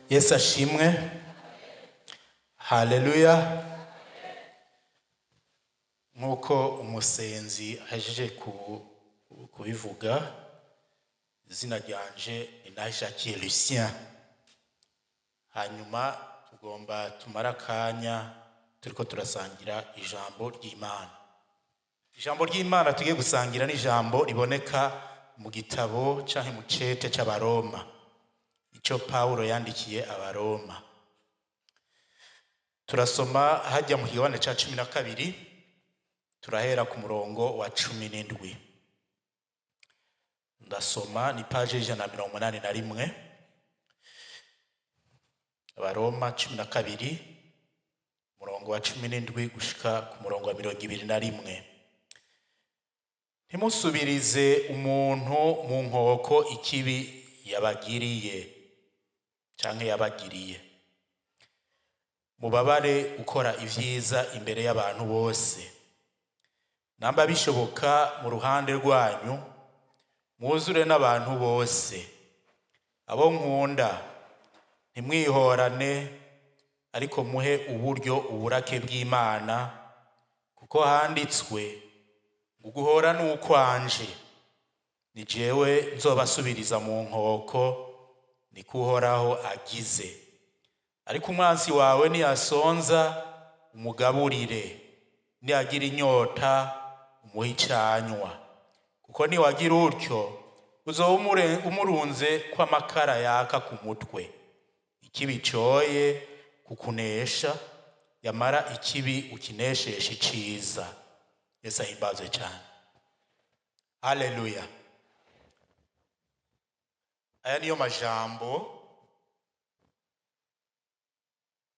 Yesu ashimwe. Haleluya. Nk'uko umusenzi ahejeje kubivuga, izina ryanje ni Nahishakiye Lucien. Hanyuma tugomba tumara akanya turiko turasangira ijambo ry'Imana. Ijambo ry'Imana tugiye gusangira ni ijambo riboneka mu gitabo canke mu cete c'Abaroma, ico Pawulo yandikiye Abaroma. Turasoma hajya mu kigabane ca 12, turahera ku murongo wa 17. Ndasoma, ni paje 181, Abaroma 12, umurongo wa 17 gushika ku murongo wa 21. Ntimusubirize umuntu mu nkoko ikibi yabagiriye canke yabagiriye. Mubabare gukora ivyiza imbere y'abantu bose. Namba bishoboka mu ruhande rwanyu, mwuzure n'abantu bose. Abo nkunda, ntimwihorane, ariko muhe uburyo uburake bw'Imana, kuko handitswe ngo uguhora ni ukwanje, ni jewe nzobasubiriza mu nkoko, niko Uhoraho agize. Ariko umwansi wawe niyasonza, umugaburire, niyagira inyota, umuhe icanywa, kuko niwagira utyo uzoba umurunze kw'amakara yaka ku mutwe. Ikibi coye kukunesha, yamara ikibi ukinesheshe iciza. Yesu ahimbazwe cane. Haleluya. Aya niyo majambo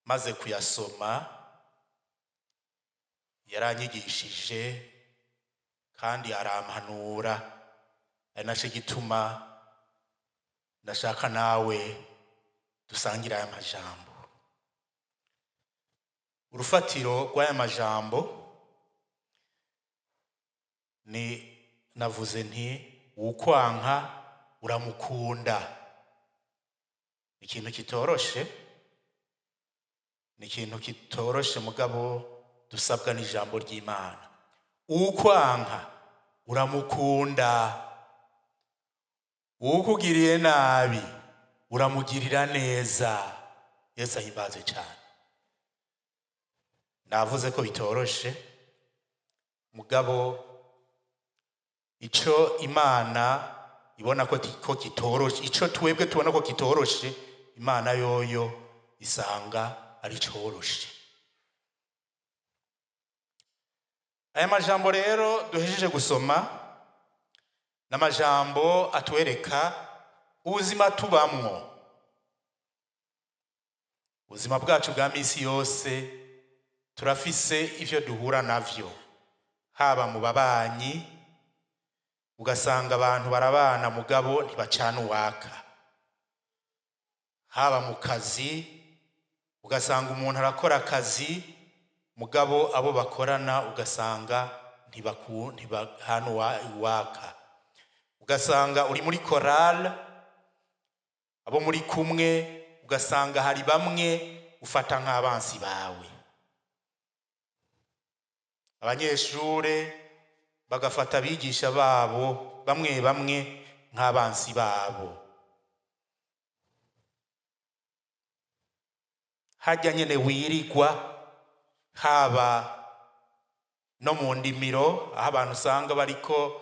maze kuyasoma yaranyigishije kandi arampanura. Ari naco gituma ndashaka nawe dusangira aya majambo. Urufatiro rw'aya majambo ni navuze nti uwukwanka uramukunda. Ikintu kitoroshe, ni ikintu kitoroshe, mugabo dusabwa n'ijambo ry'Imana. Uwukwanka uramukunda, uwukugiriye nabi uramugirira neza. Yesu ahimbazwe cyane. Navuze ko bitoroshe, mugabo ico Imana ibona ko kitoroshe, ico twebwe tubona ko kitoroshe, Imana yoyo isanga ari coroshe. Aya majambo rero duhejeje gusoma n'amajambo atwereka ubuzima tubamwo, ubuzima bwacu bwa misi yose. Turafise ivyo duhura navyo, haba mu babanyi, ugasanga abantu barabana mugabo ntibacana uwaka, haba mu kazi, ugasanga umuntu arakora akazi mugabo abo bakorana ugasanga ntibahana uwaka, ugasanga uri muri chorale, abo muri kumwe ugasanga hari bamwe ufata nk'abansi bawe. Abanyeshure bagafata abigisha babo bamwe bamwe nk'abansi babo. Hajya nyene wirigwa, haba no mu ndimiro, aho abantu usanga bariko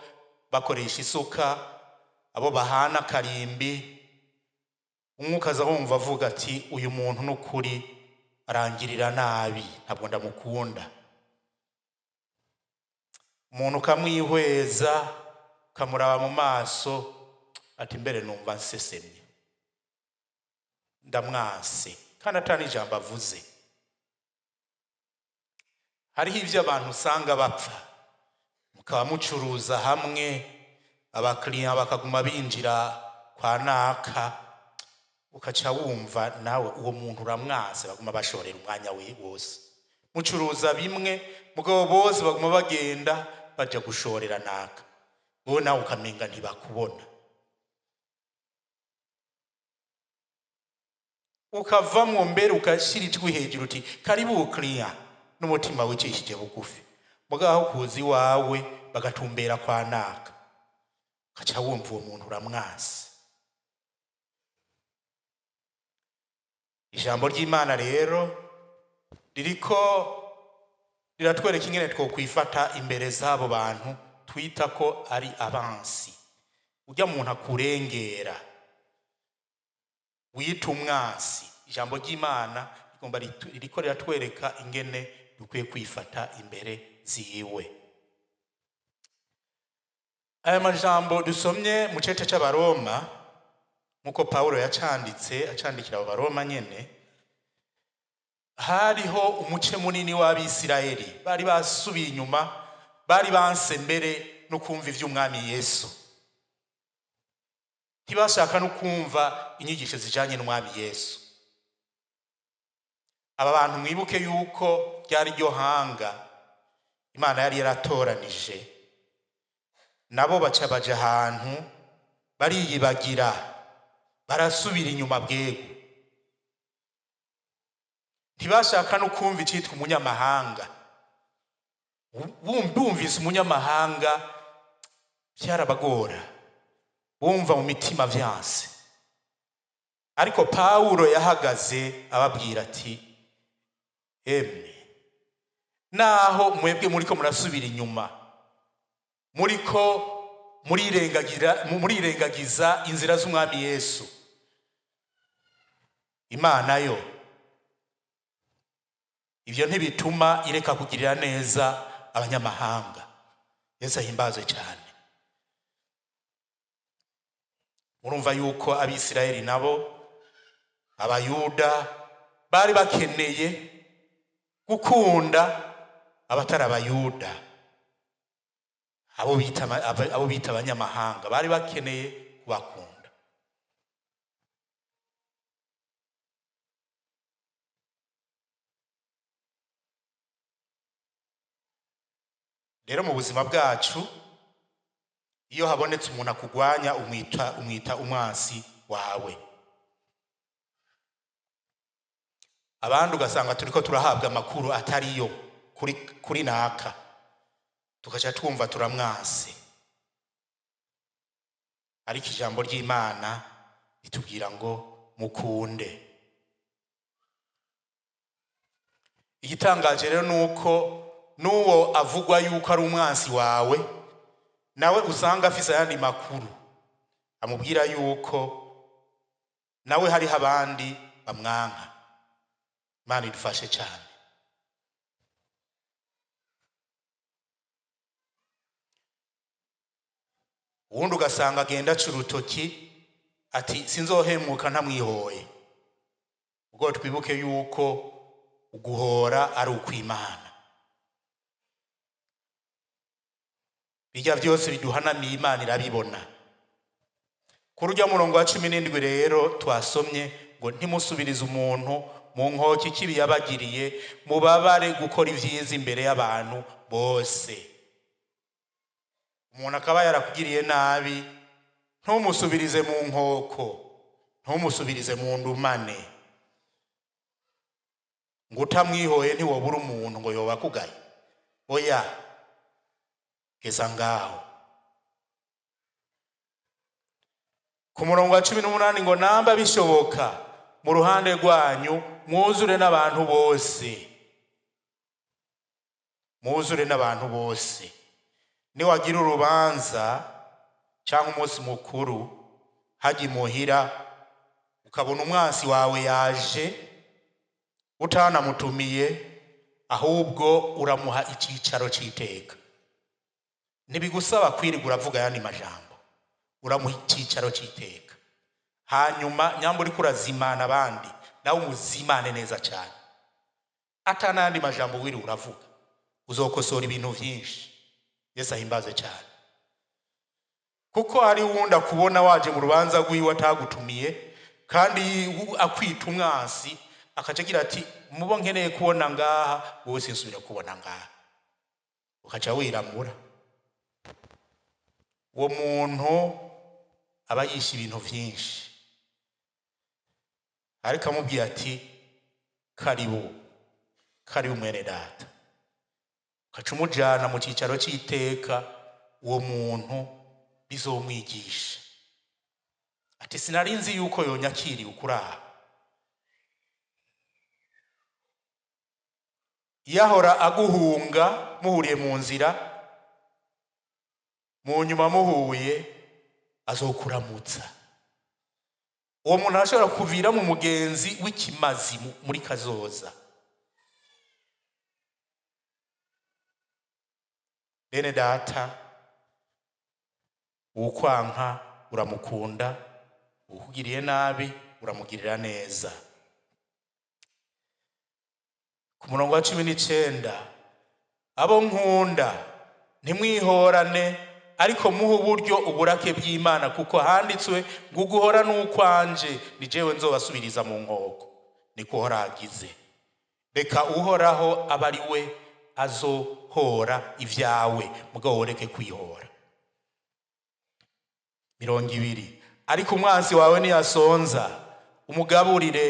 bakoresha isuka, abo bahana karimbi, umwe ukaza wumva avuga ati uyu muntu n'ukuri arangirira nabi, ntabwo ndamukunda. Umuntu ukamwihweza, ukamuraba mu maso, ati mbere numva nsesemye, ndamwanse, kandi atari ijambo avuze. Hariho ibyo abantu usanga bapfa, mukaba mucuruza hamwe, abakiriya bakaguma binjira kwa naka, ukaca wumva nawe uwo muntu uramwase, baguma bashorera umwanya we wose. Mucuruza bimwe, mugabo bose baguma bagenda baja gushorera naka, wowe nawe ukamenga ntibakubona. Ukavamwo mbere ugashyira ijwi hejuru uti karibu kiriya, n'umutima wicishije bugufi, mugabo aho kuza iwawe bagatumbera kwa naka, ukaca wumva uwo muntu uramwase. Ijambo ry'Imana rero ririko riratwereka ingene twokwifata imbere z'abo bantu twita ko ari abansi. Urya muntu akurengera wita umwansi, ijambo ry'Imana rigomba ririko riratwereka ingene dukwiye kwifata imbere ziwe. Aya majambo dusomye mu cete c'Abaroma, nkuko Pawulo yacanditse acandikira abo Baroma nyene, hariho umuce munini w'Abisirayeli bari basubiye inyuma, bari banse mbere no kumva ivy'Umwami Yesu, ntibashaka no kumva inyigisho zijanye n'Umwami Yesu. Aba bantu mwibuke yuko ryari ryo hanga Imana yari yaratoranije, nabo baca baja ahantu bariyibagira, barasubira inyuma bwego, ntibashaka no kumva icitwa umunyamahanga. Bumvise umunyamahanga byarabagora, bumva mu mitima vyanse. Ariko Pawulo yahagaze ababwira ati emwe, naho mwebwe muriko murasubira inyuma, muriko murirengagiza inzira z'Umwami Yesu, Imana yo ivyo ntibituma ireka kugirira neza abanyamahanga. Yesu ahimbazwe cyane. Murumva yuko Abisirayeli nabo, Abayuda, bari bakeneye gukunda abatari Abayuda, abo bita abanyamahanga, bari bakeneye kubakunda. Rero mu buzima bwacu, iyo habonetse umuntu akugwanya, umwita umwansi wawe. Abandi ugasanga turiko turahabwa amakuru atariyo kuri naka, tukaca twumva turamwanse. Ariko ijambo ry'Imana ritubwira ngo mukunde. Igitangaje rero nuko n'uwo avugwa yuko ari umwansi wawe, nawe usanga afise ayandi makuru amubwira yuko nawe hariho abandi bamwanka. Imana idufashe cyane. Uwundi ugasanga agenda aca urutoki ati sinzohemuka ntamwihoye. Ubwo twibuke yuko uguhora ari ukw'Imana. Bijya byose biduhanamiye Imana irabibona. Kuri urya murongo wa 17 rero twasomye ngo ntimusubirize umuntu mu nkoki ikibi yabagiriye, mubabare gukora ivyiza imbere y'abantu bose. Umuntu akaba yarakugiriye nabi, ntumusubirize mu nkoko, ntumusubirize mu ndumane, ngo utamwihoye ntiwobura umuntu ngo yoba akugaye. Oya, geza ngaho. Ku murongo wa 18 ngo namba bishoboka mu ruhande rwanyu mwuzure n'abantu bose, mwuzure n'abantu bose. Niwagira urubanza cyangwa umunsi mukuru hajya imuhira, ukabona umwansi wawe yaje utanamutumiye, ahubwo uramuha icyicaro cy'iteka. Ntibigusaba kwirirwa uravuga ayandi majambo, uramuha icyicaro cy'iteka. Hanyuma nyamba uriko urazimana abandi, nawe umuzimane neza cyane, ata n'ayandi majambo wiriwe uravuga. Uzokosora ibintu vyinshi. Yesu ahimbaze cyane. Kuko hari wundi akubona waje mu rubanza rwiwe atagutumiye, kandi akwita umwansi, akaca agira ati: "Mubo nkeneye kubona ngaha, wowe sinsubira kubona ngaha." Ukaca wiramura. Uwo muntu aba yishe ibintu vyinshi, ariko amubwiye ati: "Karibu, karibu mwene data," ukaca umujana mu cicaro c'iteka. Uwo muntu bizomwigisha ati: "Sinari nzi yuko yonyakiriye ukuraha." Yahora aguhunga muhuriye mu nzira, mu nyuma muhuye azokuramutsa. Uwo muntu arashobora kuvira mu mugenzi w'ikimazi muri kazoza. Bene data, uwukwanka uramukunda, uwukugiriye nabi uramugirira neza. Ku murongo wa 19: "Abo nkunda, ntimwihorane, ariko muhe uburyo uburake bw'Imana, kuko handitswe ngo: 'Uguhora n'ukwanje, ni jewe nzobasubiriza mu nkoko, niko Uhoraho agize.' Reka Uhoraho abe ari we azohora ibyawe, mugabo woreke kwihora." 20: "Ariko umwansi wawe niyasonza, umugaburire,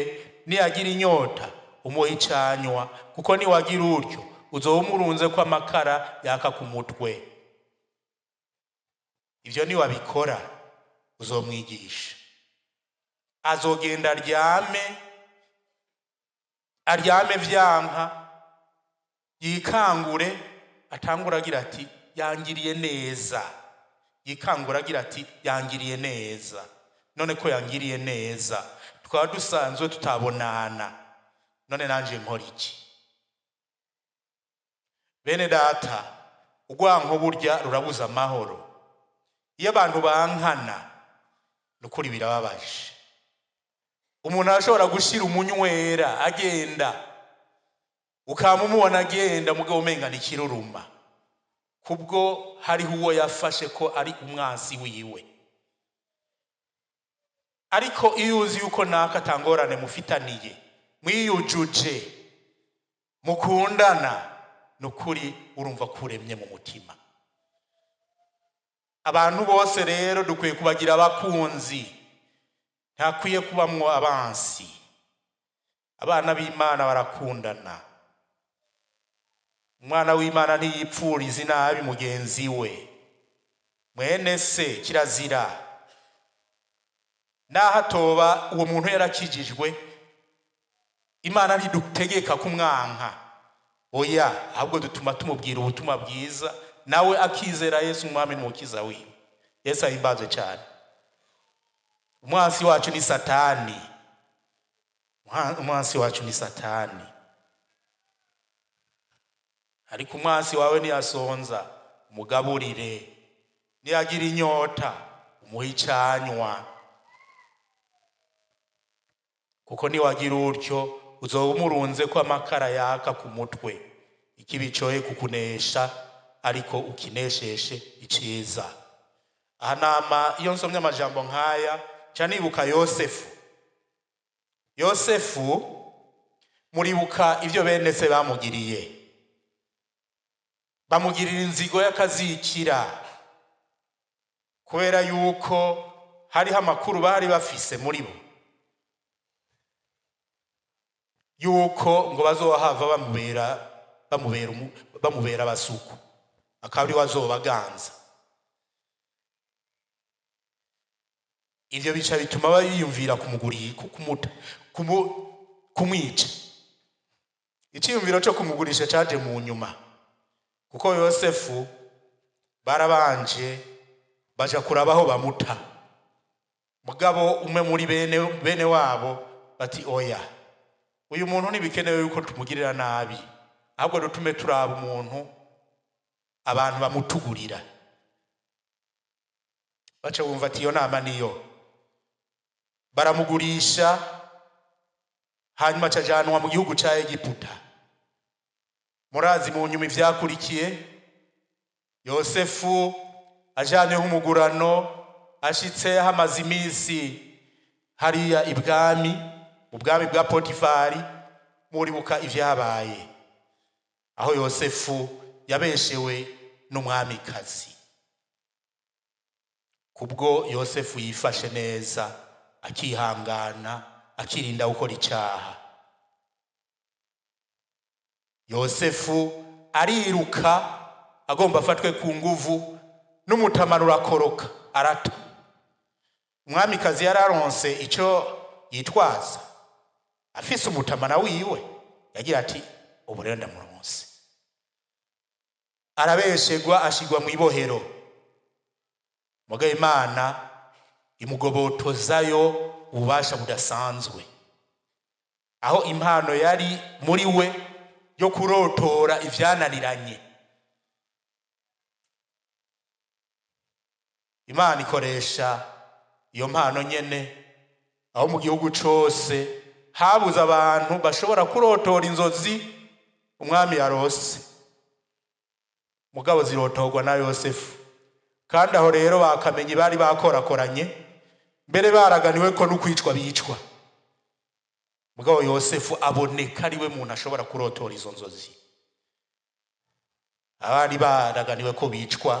niyagira inyota, umuhe icanywa, kuko niwagira utyo uzoba umurunze ko amakara yaka ku mutwe." Ivyo niwabikora uzomwigisha, azogenda aryame, aryame vyanka, yikangure, atangura agira ati: "Yangiriye neza." Yikangura agira ati: "Yangiriye neza. None ko yangiriye neza, twaba dusanzwe tutabonana, none nanje nkora iki?" Bene data, urwanko burya rurabuza amahoro. Iyo abantu bankana, nukuri birababaje. Umuntu arashobora gushira umunywera agenda, ukaba umubona agenda, mugabo umenga ni ikiruruma, kubwo hariho uwo yafashe ko ari umwansi wiwe. Ariko iyo uzi yuko naka atangorane mufitaniye, mwiyujuje, mukundana, nukuri urumva ko uremye mu mutima. Abantu bose rero dukwiye kubagira abakunzi, ntakwiye kubamwo abansi. Abana b'Imana barakundana. Umwana w'Imana ntiyipfuriza inabi mugenzi we, mwene se, kirazira. Naho atoba uwo muntu yarakijijwe, Imana ntidutegeka kumwanka, oya, ahubwo dutuma tumubwira ubutumwa bwiza, nawe akizera Yesu umwami n'umukiza wiwe. Yesu ahimbaze cyane. Umwansi wacu ni Satani. Umwansi wacu ni Satani. Ariko umwansi wawe niyasonza, umugaburire, niyagira inyota, umuhe icanywa, kuko niwagira utyo uzoba umurunze ko amakara yaka ku mutwe. Ikibi coye kukunesha, ariko ukinesheshe iciza. Aha nama iyo nsomye amajambo nk'aya, nca nibuka Yosefu. Yosefu, muribuka ibyo bene se bamugiriye, bamugirira inzigo y'akazikira, kubera yuko hariho amakuru bari bafise muri bo yuko ngo bazohava bamubera abasuku, akaba ari we azobaganza. Ivyo bica bituma biyumvira kumwica. Iciyumviro cyo kumugurisha caje mu nyuma, kuko Yosefu barabanje baja kuraba aho bamuta. Mugabo umwe muri bene wabo bati: "Oya, uyu muntu ntibikenewe yuko tumugirira nabi, ahubwo dutume turaba umuntu abantu bamutugurira." Baca bumva ati: "Iyo nama niyo." Baramugurisha, hanyuma acajanwa mu gihugu ca Egiputa. Murazi mu nyuma ivyakurikiye. Yosefu ajanywe nk'umugurano, ashitse hamaze iminsi hariya ibwami, mu bwami bwa Potifari. Muribuka ivyabaye, aho Yosefu yabeshewe n'umwamikazi. Kubwo Yosefu yifashe neza, akihangana, akirinda gukora icaha, Yosefu ariruka agomba afatwe ku nguvu, n'umutamana urakoroka, arata. Umwamikazi yararonse ico yitwaza, afise umutamana wiwe. Yagira ati: "Ubu rero ndamuronse." Arabeshegwa, ashigwa mu ibohero. Mugabo Imana imugobotozayo ububasha budasanzwe, aho impano yari muri we yo kurotora ivyananiranye. Imana ikoresha iyo mpano nyene, aho mu gihugu cose habuze abantu bashobora kurotora inzozi umwami yarose, mugabo zirotorwa na Yosefu. Kandi aho rero bakamenye bari bakorakoranye, mbere baraganiwe ko n'ukwicwa bicwa, mugabo Yosefu aboneka ari we muntu ashobora kurotora izo nzozi. Abari baraganiwe ko bicwa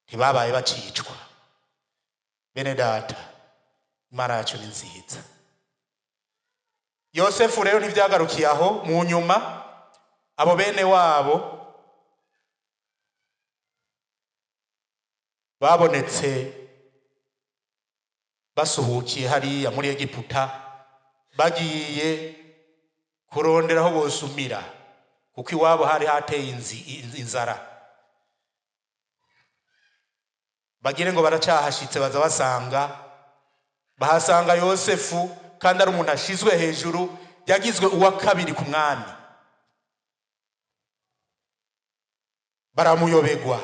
ntibabaye bacicwa. Bene data, Imana yacu ni nziza. Yosefu rero ntivyagarukiye aho. Mu nyuma abo bene wabo babonetse basuhukiye hariya muri Egiputa, bagiye kurondera aho bosumira, kuko iwabo hari hateye inzara. Bagire ngo baracahashitse, baza basanga bahasanga Yosefu, kandi ari umuntu ashizwe hejuru, yagizwe uwa kabiri ku mwami. Baramuyobegwa.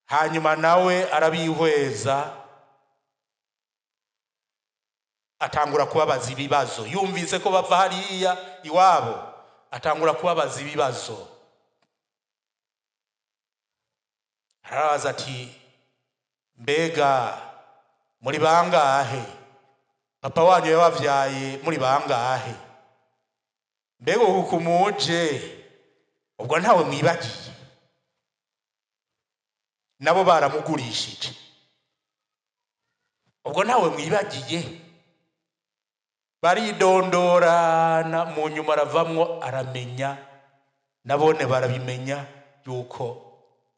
Hanyuma nawe arabihweza, atangura kubabaza ibibazo. Yumvise ko bava hariya iwabo, atangura kubabaza ibibazo. Arabaza ati: "Mbega muri bangahe? Papa wanyu yabavyaye muri bangahe? Mbega uku kumuje, ubwo ntawe mwibagiye?" Nabo baramugurishije. "Ubwo ntawe mwibagiye?" Baridondorana. Mu nyuma aravamwo, aramenya, nabone barabimenya yuko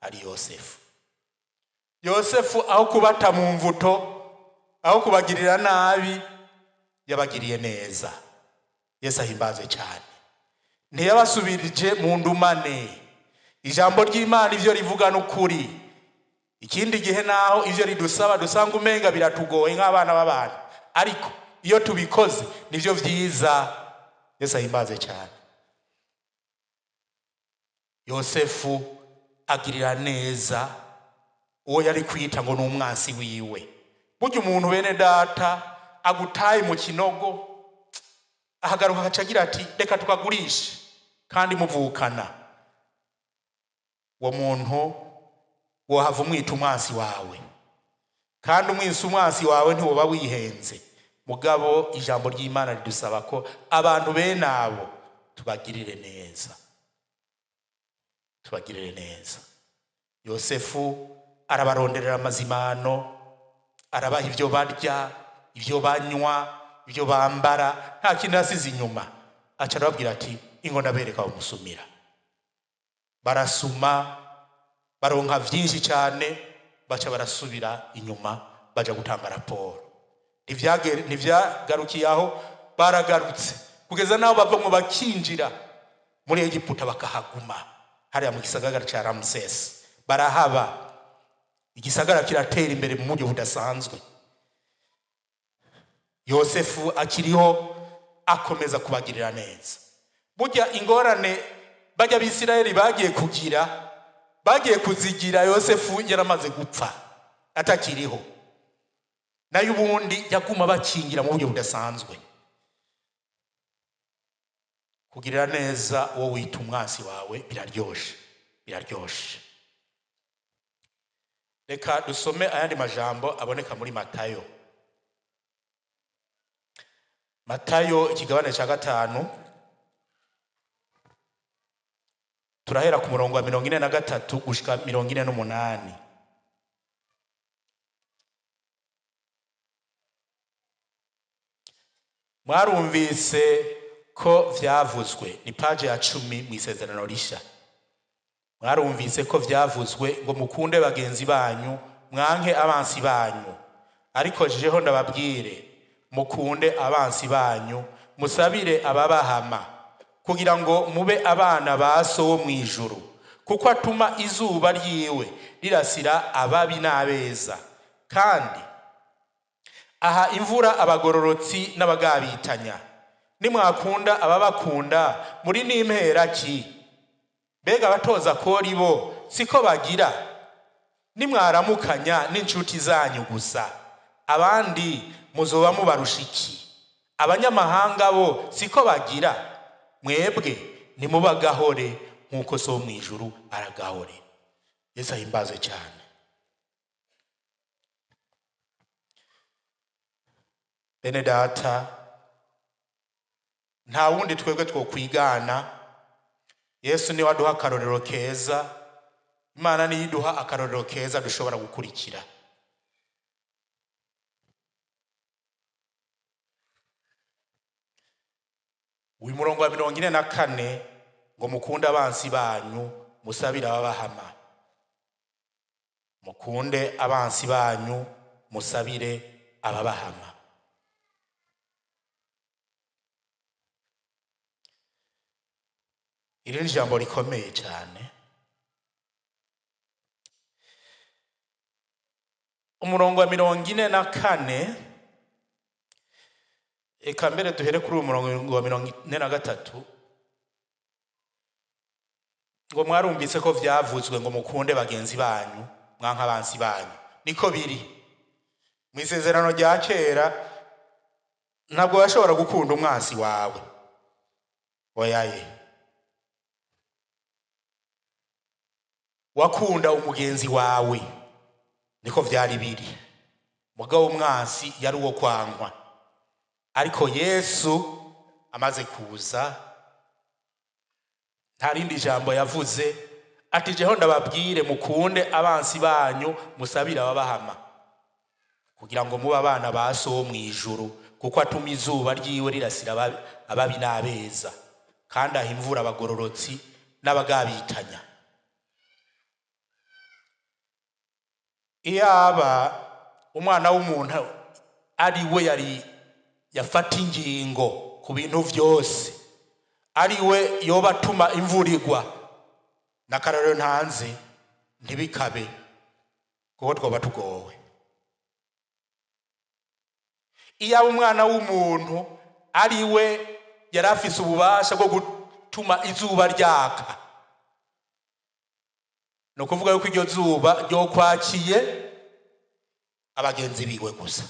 ari Yosefu. Yosefu aho kubata mu mvuto, aho kubagirira nabi, yabagiriye neza. Yesu ahimbazwe cyane. Ntiyabasubirije mu ndumane. Ijambo ry'Imana ivyo rivuga n'ukuri. Ikindi gihe naho ivyo ridusaba dusanga umenga biratugoye nk'abana b'abantu, ariko iyo tubikoze nivyo vyiza. Yesu ahimbaze cyane. Yosefu agirira neza uwo yari kwita ngo ni umwansi wiwe. Burya umuntu, bene data, agutaye mu kinogo, ahagaruka agaca agira ati: "Reka tukagurishe," kandi muvukana, uwo muntu wohava umwita umwansi wawe. Kandi umwise umwansi wawe ntiwoba wihenze. Mugabo ijambo ry'Imana ridusaba ko abantu bene abo tubagirire neza, tubagirire neza. Yosefu arabaronderera amazimano, arabaha ibyo barya, ibyo banywa, ibyo bambara, nta kintu yasize inyuma. Aca arababwira ati: "Ingo ndabereka bamusumira." Barasuma, baronka vyinshi cyane, baca barasubira inyuma, baja gutanga raporo. Ntivyagarukiye aho, baragarutse kugeza n'aho bava ngo bakinjira muri Egiputa, bakahaguma hariya mu gisagara ca Ramsesi. Barahaba, igisagara kiratera imbere mu buryo budasanzwe. Yosefu akiriho akomeza kubagirira neza. Burya ingorane bajya Abisirayeli bagiye kugira, bagiye kuzigira Yosefu yaramaze gupfa, atakiriho. Nayo ubundi yaguma bakingira mu buryo budasanzwe. Kugirira neza uwo wita umwansi wawe biraryoshe, biraryoshe. Reka dusome ayandi majambo aboneka muri Matayo. Matayo ikigabane cya 5, turahera ku murongo wa 43 gushika 48. Mwarumvise ko vyavuzwe, ni paje ya 10 mu Isezerano Rishya. Mwarumvise ko vyavuzwe ngo mukunde bagenzi banyu, mwanke abansi banyu. Ariko jeho ndababwire, mukunde abansi banyu, musabire ababahama, kugira ngo mube abana ba So wo mw'ijuru, kuko atuma izuba ryiwe rirasira ababi n'abeza, kandi aha imvura abagororotsi n'abagabitanya. Nimwakunda ababakunda, muri n'impera ki? Mbega abatoza kori bo siko bagira? Nimwaramukanya n'inshuti zanyu gusa, abandi muzoba mubarusha iki? Abanyamahanga bo siko bagira? Mwebwe nimubagahore nk'uko So wo mw'ijuru aragahore. Yesu ahimbazwe cyane. Bene data, nta wundi twebwe twokwigana. Yesu niwe aduha akarorero keza. Imana niyo iduha akarorero keza dushobora gukurikira. Uyu murongo wa 44 ngo mukunde abansi banyu, musabire ababahama. Mukunde abansi banyu, musabire ababahama. Iri ni ijambo rikomeye cyane. Umurongo wa 44, eka mbere duhere kuri uyu murongo wa 43, ngo mwarumvise ko vyavuzwe ngo mukunde bagenzi banyu, mwanka abansi banyu. Niko biri mu Isezerano rya Kera. Ntabwo washobora gukunda umwansi wawe, oyaye. Wakunda umugenzi wawe, niko vyari biri. Mugabo umwansi yari uwo kwankwa. Ariko Yesu amaze kuza, nta rindi jambo yavuze, ati jeho ndababwire, mukunde abansi banyu, musabire ababahama, kugira ngo mube abana ba So wo mw'ijuru, kuko atuma izuba ryiwe rirasira ababi n'abeza, kandi aha imvura abagororotsi n'abagabitanya. Iyaba umwana w'umuntu ari we yari yafata ingingo ku bintu vyose, ari we yoba atuma imvura igwa, n'akarorero ntanze, ntibikabe, kuko twoba tugowe. Iyaba umwana w'umuntu ari we yari afise ububasha bwo gutuma izuba ryaka, ni ukuvuga yuko iryo zuba ryokwakiye abagenzi biwe gusa,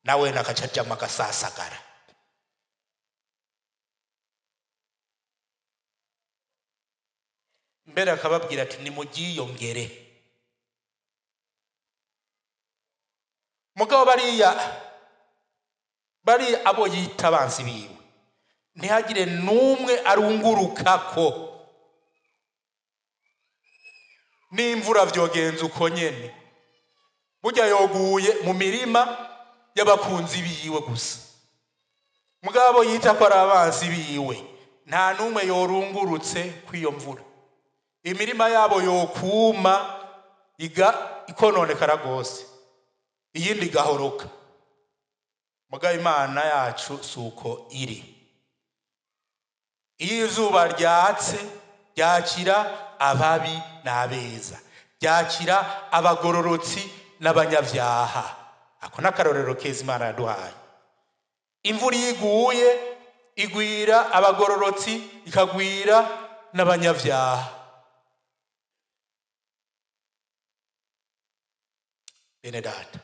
nawe nakaca aryama agasasagara. Mbere akababwira ati nimugiyongere. Mugabo bariya abo yita abansi biwe, ntihagire n'umwe arungurukako. N'imvura vyogenza uko nyene, burya yoguye mu mirima y'abakunzi biwe gusa. Mugabo yita ko ari abansi biwe, nta n'umwe yorungurutse kw'iyo mvura. Imirima yabo yokuma ikononekara rwose, iyindi igahoroka. Mugabo Imana yacu si uko iri. Iyo izuba ryatse, ryakira ababi n'abeza, ryakira abagororotsi n'abanyabyaha. Ako n'akarorero keza Imana yaduhaye. Imvura iyo iguye, igwira abagororotsi, ikagwira n'abanyabyaha. Bene data,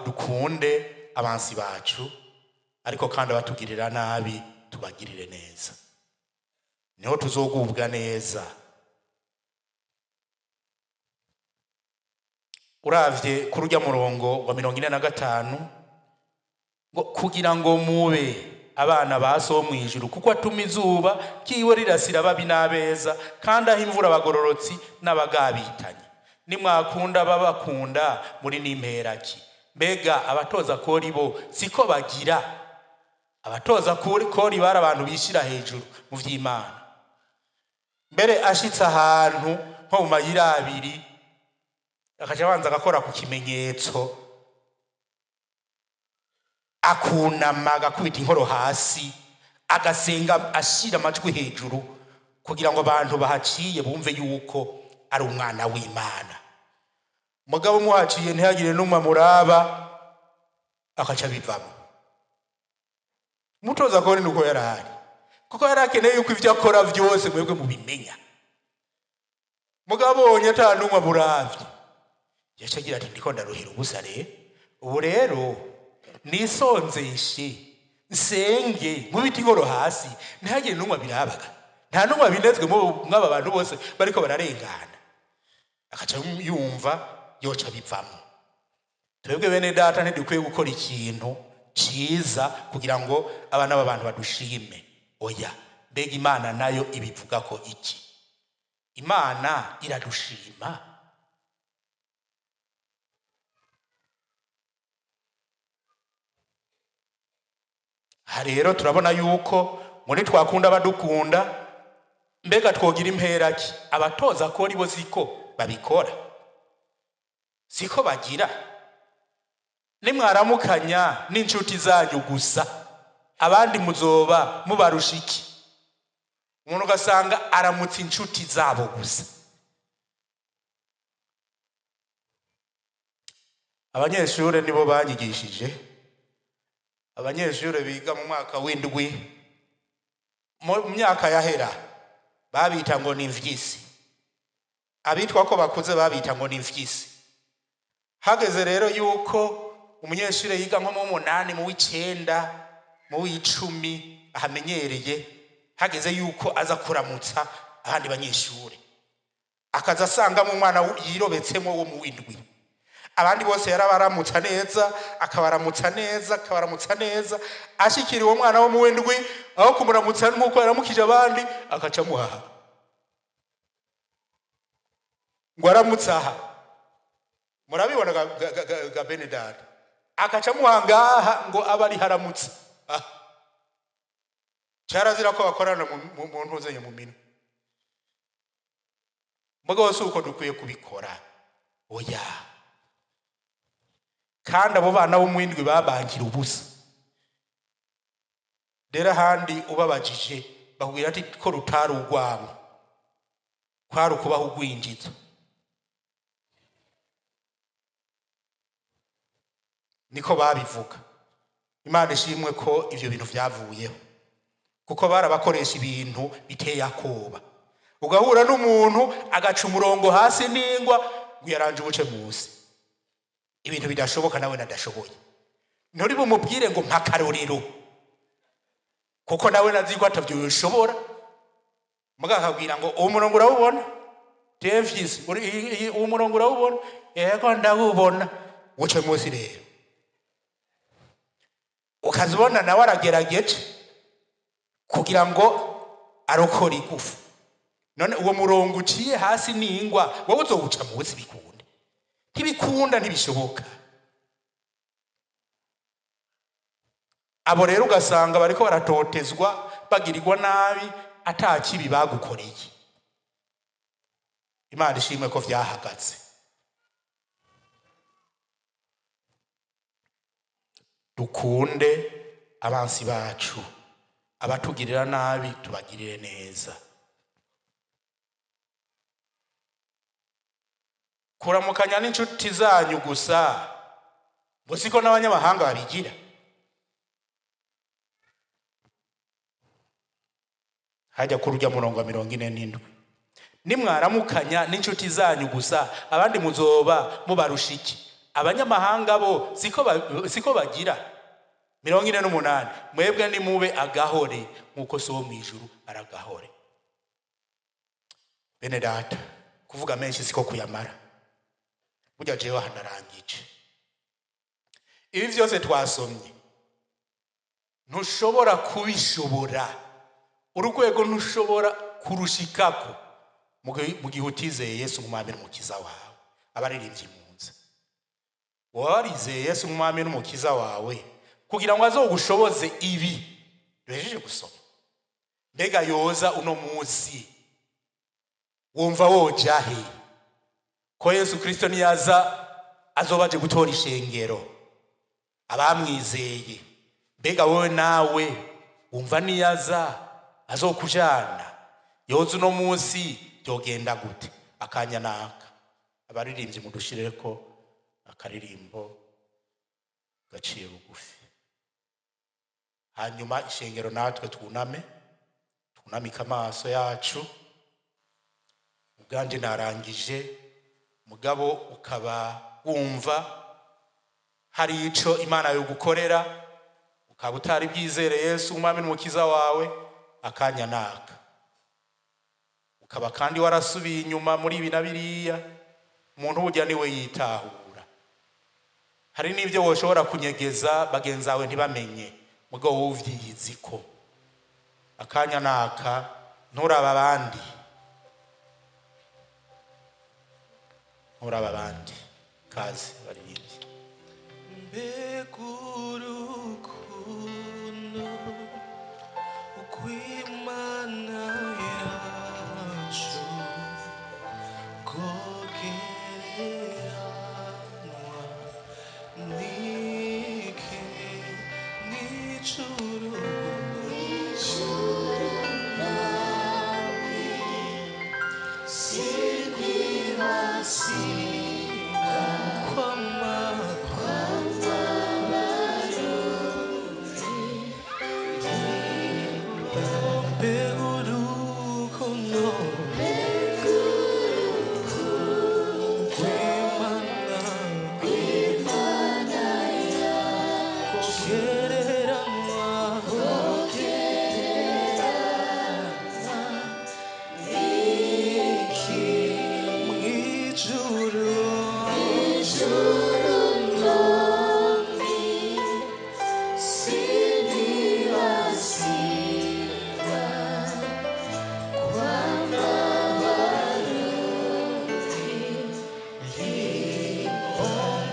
dukunde abansi bacu, Ariko kandi abatugirira nabi tubagirire neza, niho tuzogubwa neza. Uravye kuri urya murongo wa 45 ngo kugira ngo mube abana ba So mu ijuru, kuko atuma izuba ryiwe rirasira ababi n'abeza, kandi aho imvura abagororotsi n'abagabitanye. Nimwakunda babakunda muri n'imperaki? Mbega abatoza kori bo siko bagira? Abatoza kori bari abantu bishira hejuru mu vy'Imana. Mbere ashitse ahantu nko mu mayira abiri, akaca abanza agakora ku kimenyetso, akunama agakubita inkoro hasi, agasenga ashira amajwi hejuru kugira ngo abantu bahaciye bumve yuko ari umwana w'Imana. Mugabo umuhaciye ntihagire n'umwe amuraba, akaca bivamo. Umutoza kori nuko yarahari, kuko yari akeneye yuko ivyo akora vyose mwebwe mubimenya. Mugabo abonye ata n'umwe amuravye, yaca agira ati ndiko ndaruhira ubusa rero, ubu rero nisonzeshe nsenge nkubite inkoro hasi, ntihagire n'umwe abirabaga, nta n'umwe abinezwe mw'aba bantu bose bariko bararengana. Akaca yumva yoca bivamo. Twebwe bene data ntidukwiye gukora ikintu ciza kugira ngo abana b'abantu badushime. Oya, mbega Imana nayo ibivuga ko iki? Imana iradushima. Aha rero turabona yuko muri twakunda abadukunda, mbega twogira imperaki? Abatoza kori bo siko babikora, siko bagira. Nimwaramukanya n'inshuti zanyu gusa, abandi muzoba mubarusha iki? Umuntu ugasanga aramutse inshuti zabo gusa. Abanyeshure nibo banyigishije. Abanyeshure biga mu mwaka w'indwi, mu myaka yahera babita ngo ni imvyisi. Abitwa ko bakuze babita ngo ni imvyisi. Hageze rero yuko umunyeshure yiga nko mu 8, mu 9, mu 10 ahamenyereye, hageze yuko aza kuramutsa abandi banyeshure, akaza asanga mu mwana yirobetsemo wo mu w'indwi. Abandi bose yarabaramutsa neza, akabaramutsa neza, akabaramutsa neza, ashikira uwo mwana wo mu w'indwi, aho kumuramutsa nk'uko yaramukije abandi, akaca amuhaha ngo aramutse aha. Murabibona ga bene data, akaca amuha ngaha ngo abe ari haramutse. Ah. Cyarazira ko bakorana mu ntuzenya mu minwe. Mugabo si uko dukwiye kubikora. Oya. Kandi abo bana bo mu w'indwi babangira ubusa. Rero ahandi ubabajije bakubwira ati ko rutari urwango, kwari ukubaho ugwinjizo. Niko babivuga. Imana ishimwe ko ivyo bintu vyavuyeho, kuko barabakoresha ibintu biteye akoba. Ugahura n'umuntu agaca umurongo hasi n'ingwa ngo yaranje ubuce munsi, ibintu bidashoboka nawe nadashoboye. Nturi bumubwire ngo mpa akarorero, kuko nawe nazi ko atavyoshobora. Mugabo akabwira ngo uwo murongo urawubona? Temfyisi, uwo murongo urawubona? Yego ndawubona. Uce munsi rero ukazibona nawe aragerageje kugira ngo arokore igufa. None uwo murongo uciye hasi n'ingwa wowe uzowuca munsi bikunde? Ntibikunda, ntibishoboka. Abo rero ugasanga bariko baratotezwa, bagirirwa nabi, ata kibi bagukoreye. Imana ishimwe ko vyahagaze. Dukunde abansi bacu, abatugirira nabi tubagirire neza. Kuramukanya n'inshuti zanyu gusa, ngo siko n'abanyamahanga babigira. Hajya kuri urya murongo wa 47, nimwaramukanya n'inshuti zanyu gusa, abandi muzoba mubarusha iki? Abanyamahanga bo siko bagira. 48, mwebwe nimube agahore nk'uko So wo mu ijuru aragahore. Bene data, kuvuga menshi siko kuyamara. Burya jewe hanarangije ibi byose twasomye. Ntushobora kubishobora, urwego ntushobora kurushikako mu gihe utizeye Yesu nk'umwami n'umukiza wawe. Abaririmbyi munze, woba warizeye Yesu nk'umwami n'umukiza wawe kugira ngo azogushoboze ibi duhejeje gusoma? Mbega yoza uno munsi, wumva woja he? Ko Yesu Kristo niyaza azoba aje gutora ishengero, abamwizeye. Mbega wowe nawe wumva niyaza azokujana? Yoza uno munsi, byogenda gute? Akanya naka, abaririmbyi mudushireko akaririmbo gaciye bugufi, hanyuma ishengero natwe twuname, twunamike amaso yacu. Ubwanjye narangije. Mugabo ukaba wumva hari ico Imana yogukorera, ukaba utari bwizere Yesu umwami n'umukiza wawe, akanya naka. Ukaba kandi warasubiye inyuma muri ibi na biriya. Umuntu burya niwe yitahura. Hari n'ibyo woshobora kunyegeza bagenzi bawe ntibamenye, mugabo wowe uvyiyiziko. Akanya naka, nturaba abandi, nturaba abandi. Kaze baririmbyi. Mbega urukundo rw'Imana yacu rwogereranywa n'iki? N'ijuru sinibasiga kwamahwa. Mbega urukundo rw'Imana rwogereranywa n'iki? Mw'ijuru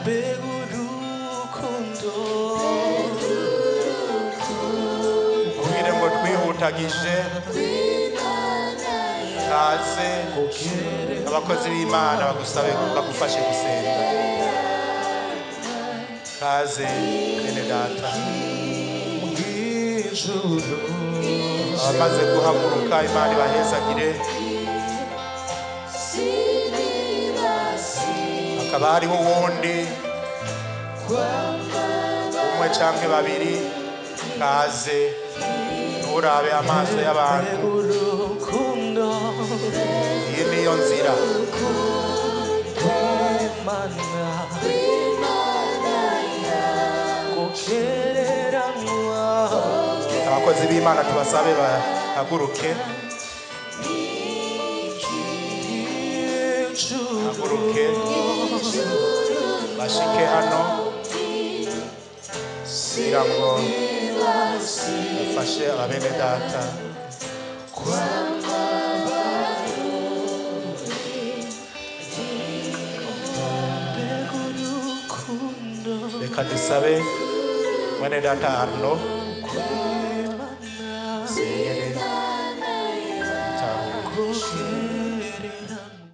mbega urukundo. Ubwire ngo twihutagije. Kaze abakozi b'Imana bagusabe bagufashe gusenga. Kaze bene data. Mw'ijuru Abamaze guhaguruka, Imana ibahezagire. Hakaba hariho uwundi umwe canke babiri. Kaze, nturabe amaso y'abantu. Mbega urukundo Iyi niyo nzira. rw'Imana rwogereranywa Abakozi b'Imana tubasabe bahaguruke. Mw'ijuru Haguruke bashike hano kugira ngo bafashe ababene data. Mbega urukundo. Reka dusabe mwene data Arno.